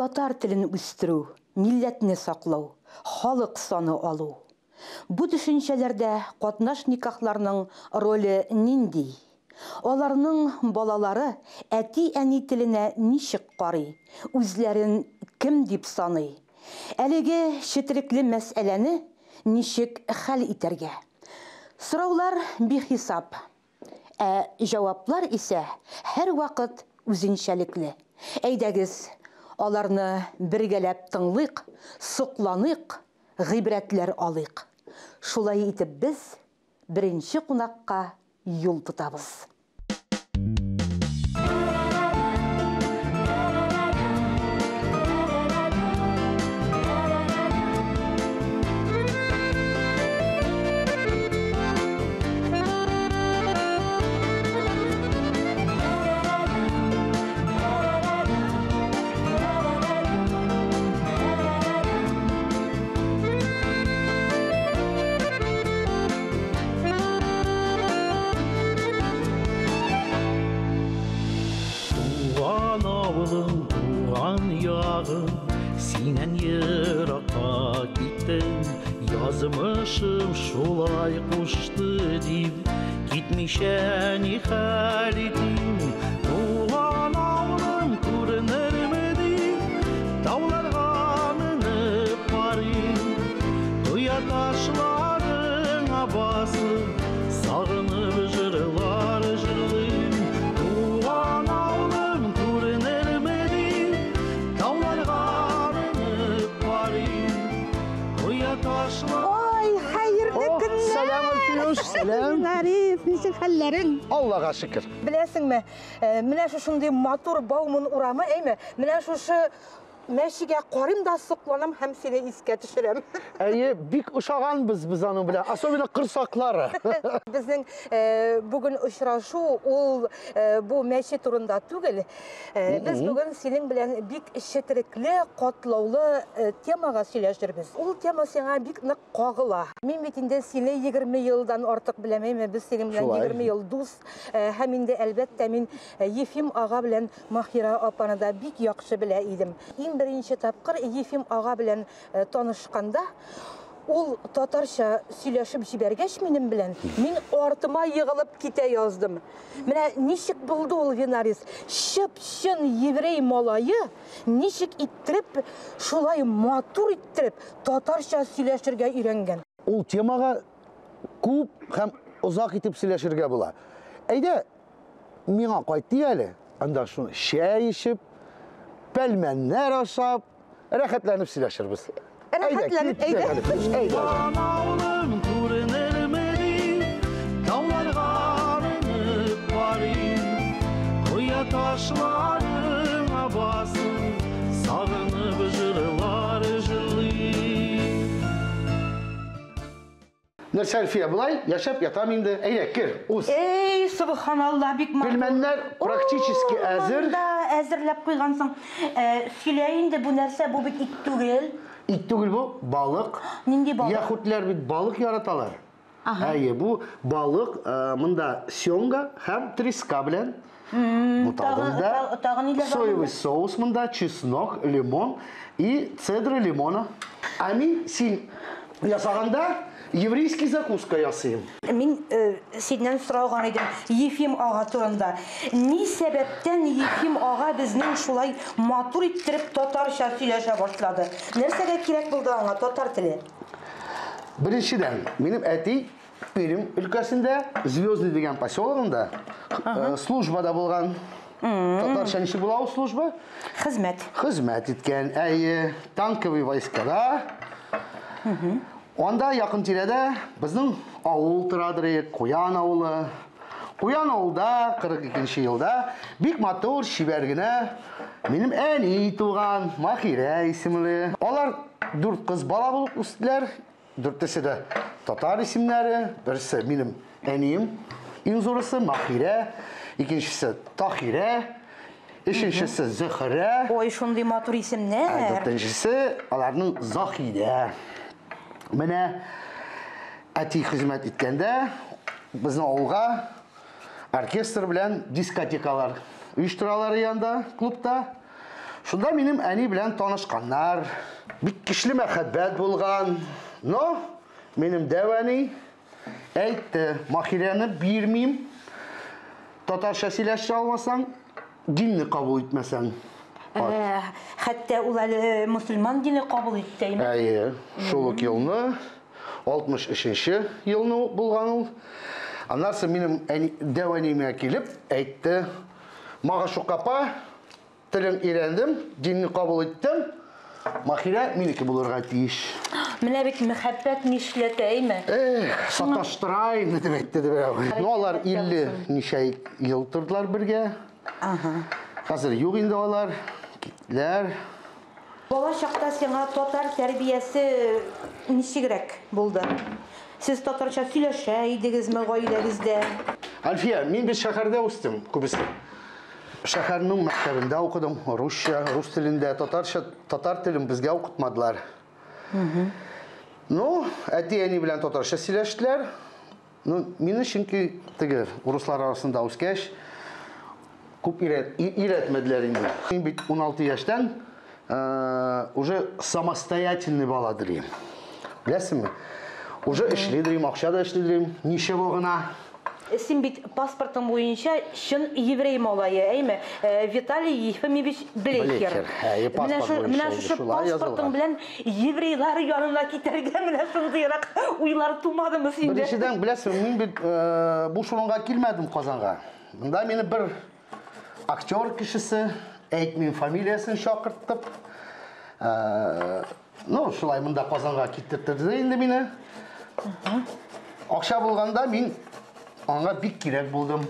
Татар телен үстерү, милләтне саклау, халык саны алу. Бу төшенчәләрдә катнаш никахларның роле нинди? Аларның балалары әти-әни теленә ничек карый, үзләрен кем дип саный? Әлеге четерекле мәсьәләне ничек хәл итәргә? Сораулар бихисап, ә җаваплар исә һәрвакыт үзенчәлекле. Әйдәгез, аларны бергәләп тыңлыйк, сокланыйк, гыйбрәтләр алыйк. Шулай итеп без беренче кунакка юл тотабыз. Туган авылым, туган ягым, синнән еракка киттем. Язмышым шулай кушты дип, китмичә ни хәл итим? Туган авылым күренерме дип, тауларга менеп карыйм. Кыя ташларыңа басып, сагынып җырлар җырлыйм. Туган авылым күренерме дип, тауларга менеп карыйм. Кыя ташлар. Ой, хәерле О, көннәр! сәлам, Әлфиюш, сәлам. Нариф, ничек хәлләрең? Аллага шөкер. Беләсеңме, менә шушындый матур Бауман урамы, әйме? Менә шушы мәчегә карыйм да сокланам һәм сине искә төшерәм. Әйе, бик ошаганбыз без аның белән, особенно корсаклары. Безнең бүген очрашу ул бу мәче турында түгел. Без бүген синең белән бик четерекле, катлаулы темага сөйләшербез. Ул тема сиңа бик нык кагыла. Мин бит инде сине 20 елдан артык беләм, әйме? Без синең белән Шулай. 20 ел дус. Һәм инде әлбәттә мин Ефим ага белән Маһира апаны да бик яхшы белә идем. Иң беренче тапкыр Ефим ага белән танышканда, ул татарча сөйләшеп җибәргәч минем белән, мин артыма егылып китә яздым. Менә ничек булды ул, Винарис? Чып-чын еврей малае ничек иттереп, шулай матур иттереп татарча сөйләшергә өйрәнгән? Ул темага күп һәм озак итеп сөйләшергә була. Әйдә, миңа кайт әле. Анда шуны чәй эчеп, пәлмәннәр ашап, рәхәтләнеп сөйләшербез. Рәхәтләнеп, әйдә. Әйдә. Туган авылым күренерме дип, тауларга менеп карыйм. Кыя ташларыңа басып, сагынып җырлар җырлыйм. Нәрсә, Әлфия, болай яшәп ятам инде. Әйдә, кер, уз. Эй, субханалла, бик матур. Пельменнәр практически О, әзер. Монда әзерләп куйгансың. Сөйлә инде, бу нәрсә, бу бит ит түгел. Ит түгел бу, балык. Нинди балык? Яһүдләр бит балык яраталар. Ага. Әйе, бу балык, монда семга һәм треска белән. Бу тагын да тагын ниләр бар соевый монда? соус монда, чеснок, лимон и цедра лимона. Ә мин син ясаганда еврейский закуска ясыйм. Мин синнән сораган идем Ефим ага турында. Ни сәбәптән Ефим ага безнең шулай матур иттереп татарча сөйләшә башлады? Нәрсәгә кирәк булды аңа татар теле? Беренчедән, минем әти Пермь өлкәсендә Звездный дигән поселогында службада булган. Татарча ничек була ул служба? Хезмәт. Хезмәт иткән, әйе, танковый войскада. Анда якын тирәдә безнең авыл торадыр иде, Куян авылы. Куян авылда 42 елда бик матур, чибәр генә минем әни туган, Махирә исемле. Алар 4 кыз бала булып үстеләр. Дүртесе дә татар исемнәре. Берсе минем әнием, иң зурысы Махирә, икенчесе Тахирә, өченчесе Зөһрә. Ой, шундый матур исемнәр. Дүртенчесе аларның Заһидә. Менә әти хезмәт иткәндә безнең авылга оркестр белән дискотекалар оештыралар янда, клубта. Шунда минем әни белән танышканнар. Бик көчле мәхәббәт булган. Но минем дәү әни әйтте, Махирәне бирмим. Татарча сөйләшә алмасаң, динне кабул итмәсәң. Хәтта ул әле мөселман дине кабул итте, әйме? Әйе, шул ук елны, 63 елны булган ул. Аннан соң минем әни, дәү әниемә килеп әйтте, Магашук апа, телен өйрәндем, динне кабул иттем. Махирә минеке булырга тиеш. Менә бит мәхәббәт нишләтә, әйме? Эх, саташтыра инде дип әйтте дип берәү. Ну, алар 50 ничә ел тордылар бергә. Ага. Хәзер юк инде алар. Киттеләр. Бала чакта сиңа татар тәрбиясе ничегрәк булды? Сез татарча сөйләшә идегезме гаиләгездә? Альфия, мин бит шәһәрдә үстем, күбесе. Шәһәрнең мәктәбендә укыдым, русча, рус телендә, татарча, татар телен безгә укытмадылар. Ну, әти-әни белән татарча сөйләштеләр. Ну, мине чөнки теге руслар арасында үскәч, күп өйрәтмәделәр инде. Мин бит 16 яшьтән уже самостоятельный бала дирим. Беләсеңме? Уже эшли дирим, акча да эшли дирим, ничего гына. Син бит паспортың буенча чын еврей малае, әйме? Виталий Ефимович Блехер. Блехер, әйе, паспорт буенча Менә инде шушы шулай паспортың язылган. белән еврейлар янына китәргә менә шундыйрак уйлар тумадымы синдә? Беренчедән, беләсең, мин бит буш урынга килмәдем Казанга. Монда мине бер актер кешесе, әйтмим фамилиясен, чакырттып. Ну, шулай монда Казанга китерттерде инде мине. Акча булганда мин аңа бик кирәк булдым.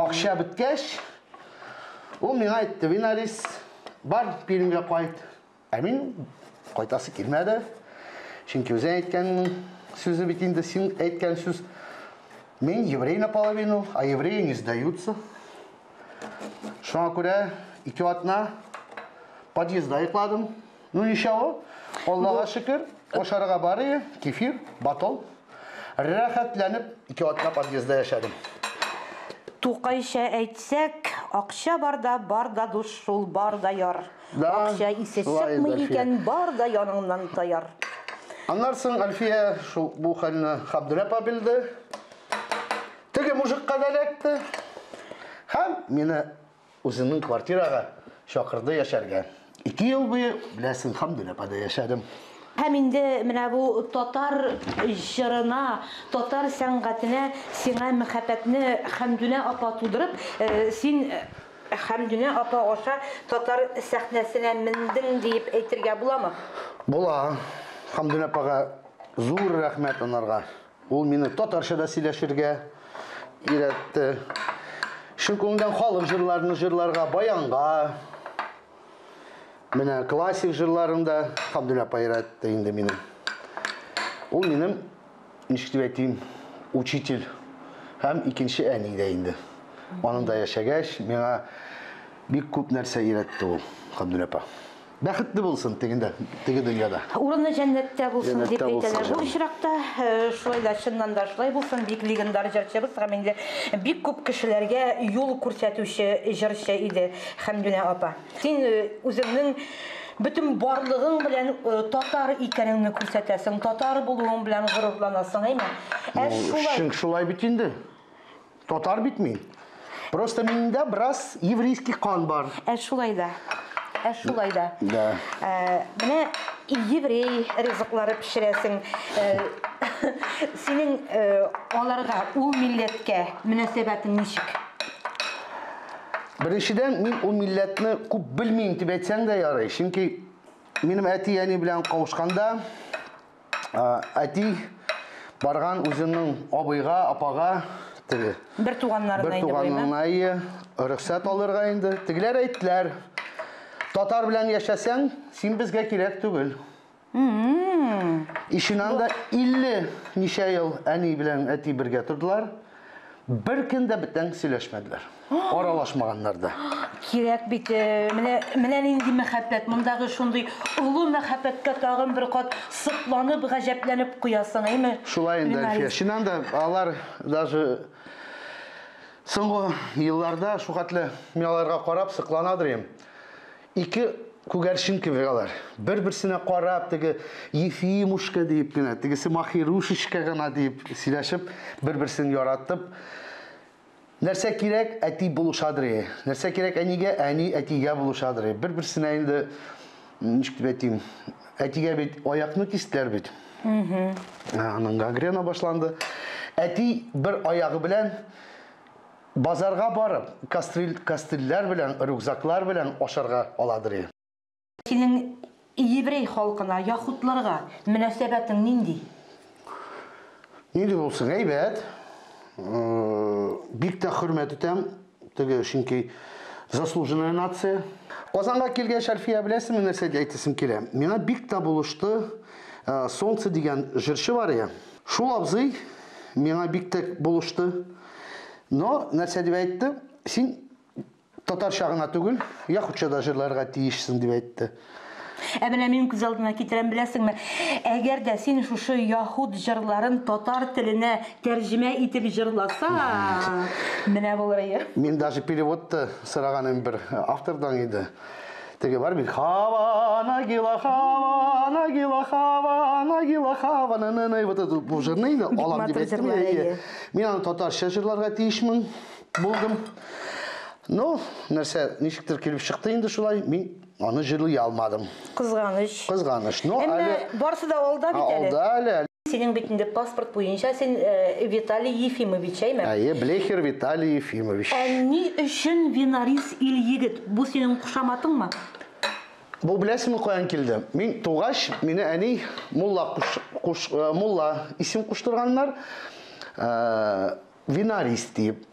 Акча беткәч, ул миңа әйтте, Винарис, бар Пермьгә кайт. Ә мин кайтасы килмәде. Чөнки үзең әйткән сүзе бит инде син әйткән сүз. Мин еврей наполовину, а евреи не сдаются. Шуңа күрә 2 атна подъездда йокладым. Ну ничего, Аллага шөкер, ашарга бар иде, кефир, батон. Рәхәтләнеп 2 атна подъездда яшәдем. Тукайча әйтсәк, акча бар да, бар да дус шул, бар да яр. Да, Акча исе шулай чыкмый инде, Әлфия. икән, бар да яныңнан таяр. Аннан соң Әлфия шул бу хәлне Хабдулла апа белде. Теге мужикка да эләкте. Һәм мине үзенең квартирага чакырды яшәргә. 2 ел буе, беләсең, Хабдулла апада яшәдем. Һәм инде менә бу татар җырына, татар сәнгатенә сиңа мәхәббәтне Хәмдүнә апа тудырып, син Хәмдүнә апа аша татар сәхнәсенә мендең диеп әйтергә буламы? Була. Хәмдүнә апага зур рәхмәт анарга. Ул мине татарча да сөйләшергә өйрәтте. Чын күңелдән халык җырларны җырларга, баянга. Менә классик җырларын да Хәмдүнә апа өйрәтте инде мине. Ул минем, ничек дип әйтим, учитель һәм икенче әни дә инде. Аның да яшәгәч, миңа бик күп нәрсә өйрәтте ул Хәмдүнә апа. Бәхетле булсын тегендә, теге дөньяда. Урыны җәннәттә булсын дип Җәннәттә булсын, әйтәләр. Бу җаным. очракта шулай да, чыннан да шулай булсын. Бик легендар җырчыбыз һәм инде бик күп кешеләргә юл күрсәтүче җырчы иде Хәмдүнә апа. Син үзеңнең бөтен барлыгың белән татар икәнеңне күрсәтәсең, татар булуың белән горурланасың, әйме? Ә Ну, шулай чөнки шулай бит инде. Татар бит мин. Просто миндә бераз еврейский кан бар. Ә шулай да. Ә шулай да. Да. Менә еврей ризыклары пешерәсең. Синең аларга, ул милләткә мөнәсәбәтең ничек? Беренчедән, мин ул милләтне күп белмим дип әйтсәң дә ярый. Чөнки минем әти-әни белән кавышканда, әти барган үзенең абыйга, апага, теге Бер туганнарына бер инде бу, әйме? туганына, ие, рөхсәт алырга инде. Тегеләр әйттеләр, татар белән яшәсәң, син безгә кирәк түгел. Ишеннән дә 50 ничә ел әни белән әти бергә тордылар. Бер көн дә бүтән сөйләшмәделәр. Аралашмаганнар да. Кирәк бит, менә нинди мәхәббәт, мондагы шундый олы мәхәббәткә тагын бер кат сокланып, гаҗәпләнеп куясың, әйме? Шулай инде, Ленарис. Әлфия. Чыннан да алар даже соңгы елларда шул хәтле мин аларга карап сокланадыр идем. Ике күгәрчен кебек алар. Бер-берсенә карап, теге Ефимушка дип кенә, тегесе Махирушечка гына дип сөйләшеп, бер-берсен яратып. Нәрсә кирәк, әти булышадыр. Нәрсә кирәк әнигә, әни әтигә булышадыр. Бер-берсенә инде, ничек дип әйтим, әтигә бит аякны кистеләр бит. Аның гангрена башланды. Әти бер аягы белән базарга барып, кастрюльләр белән, рюкзаклар белән ашарга аладыр. Синең еврей халкына, яһүдләргә мөнәсәбәтең нинди? Нинди булсын, әйбәт. Бик тә хөрмәт итәм, теге, чөнки заслуженная нация. Казанга килгәч, Әлфия, беләсеңме, нәрсә әйтәсем килә? Миңа бик тә булышты Солнце дигән җырчы бар я. Шул абзый миңа бик тә булышты. Но нәрсә дип әйтте? Син татарча гына түгел, яһүдчә дә җырларга тиешсең дип әйтте. Ә менә мин күз алдына китерәм, беләсеңме? Әгәр дә син шушы яһүд җырларын татар теленә тәрҗемә итеп җырласаң, менә булыр иде. Мин даже переводты сораганым бер автордан иде. Теге бар бит, Хава, Нагила, Хава, Нагила, Хава, Нагила, Хава, на, на, на, вот это бу җырны инде алам дип әйттем. Мин аны татарча җырларга тиешмен булдым. Ну, нәрсә, ничектер килеп чыкты инде шулай, мин аны җырлый алмадым. Кызганыч. Кызганыч. Но әле барсы да алда бит әле. Алда әле. Синең бит инде паспорт буенча син Виталий Ефимович, әйме? Әйе, Блехер Виталий Ефимович. Ә ни өчен Винарис Ильегет? Бу синең кушаматыңмы? Бу беләсеңме каян килде? Мин тугач, мине әни мулла мулла исем куштырганнар. Винарис дип.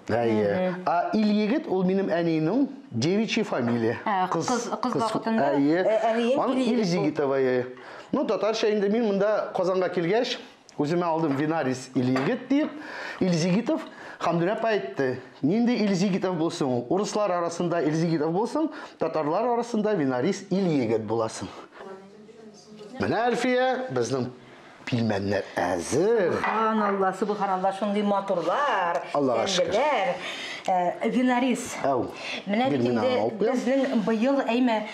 Әйе. А Ильегет ул минем әнинең девичья фамилия. Кыз вакытында әниең Ильзигитова. Ну, татарча инде мин монда Казанга килгәч, үземә алдым Винарис Ильегет дип, Ильзигитов. Хамдүнә апа әйтте, нинди Ильзигитов булсын ул? Урыслар арасында Ильзигитов булсын, татарлар арасында Винарис Ильегет буласың. Менә Әлфия, безнең пилмәннәр әзер. Субханалла, субханалла, шундый матурлар, Аллага шөкер. тәмлеләр. Винарис, менә бит инде безнең быел әйме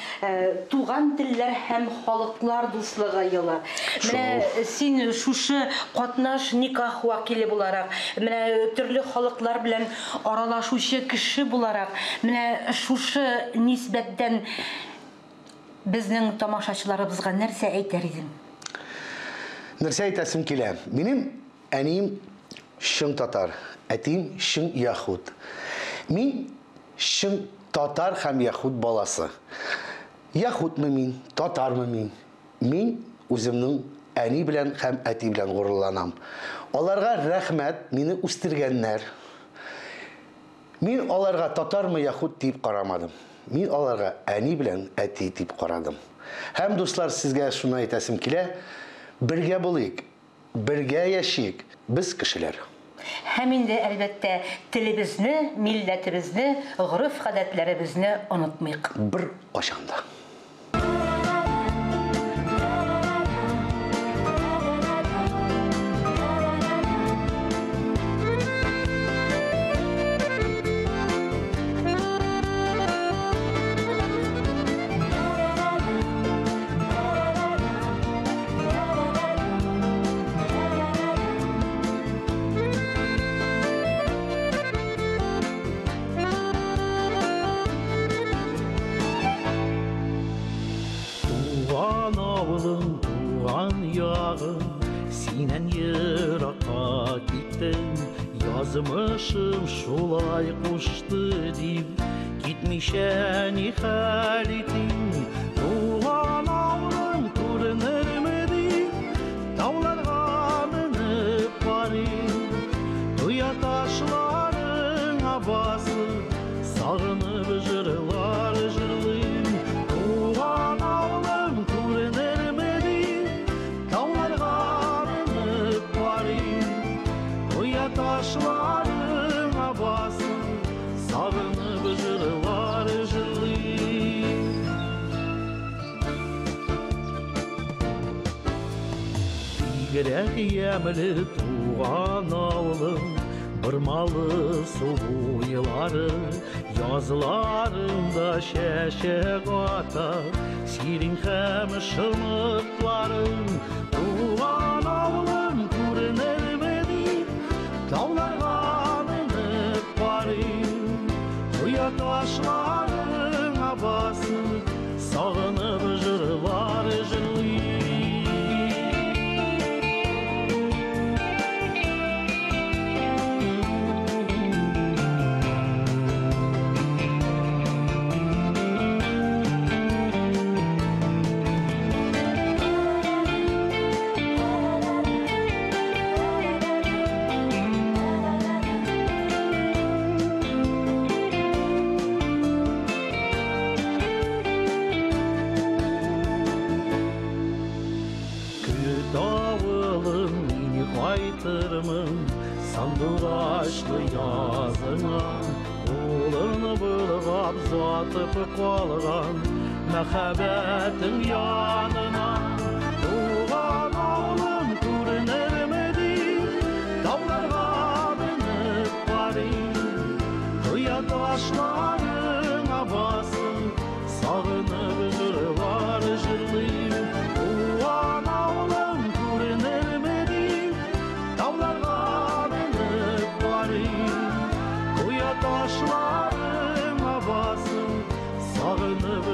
туган телләр һәм халыклар дуслыгы елы. Менә син шушы катнаш никах вәкиле буларак, менә төрле халыклар белән аралашучы кеше буларак, менә шушы нисбәттән безнең тамашачыларыбызга нәрсә әйтер идең? Нәрсә әйтәсем килә? Минем әнием чын татар, әтием чын яһүд. Мин чын татар һәм яһүд баласы. Яһүдме мин, татармы мин? Мин үземнең әни белән һәм әти белән горурланам. Аларга рәхмәт, мине үстергәннәр. Мин аларга татармы, яһүд дип карамадым. Мин аларга әни белән әти дип карадым. Һәм, дуслар, сезгә шуны әйтәсем килә: бергә булыйк, бергә яшик, без кешеләр. Һәм инде, әлбәттә, телебезне, милләтебезне, гореф-гадәтләребезне онытмыйк. Бер кашан да. Yazmışım şulay kuştu dip, gitmişe nihal itim. Tuğan avlım görünür mü dip, tavlarga minip varayım. Tuya taşların basıp, sağınıp jırlar jırlayım. Tuğan avlım görünür mü dip, tavlarga minip varayım. Tuya taşların basıp, sağınıp jırlar jırlayım. Бигрәк ямьле туган авылым, Бормалы су буйлары, язларында чәчәк ата сирень һәм шомыртларың. Туган авылым күренерме дип, тауларга менеп карыйм. Кыя ташларыңа басып, сагынып җырлар җырлыйм. Көт, авылым, мин кайтырмын сандугачлы языңа, кулын болгап озатып калган мәхәббәтең янына. Туган авылым күренерме дип, тауларга менеп карыйм. Кыя ташларыңа басып, сагынып җырлар җырлыйм. Туган авылым күренерме дип, тауларга менеп карыйм. Кыя ташларыңа басып, сагынып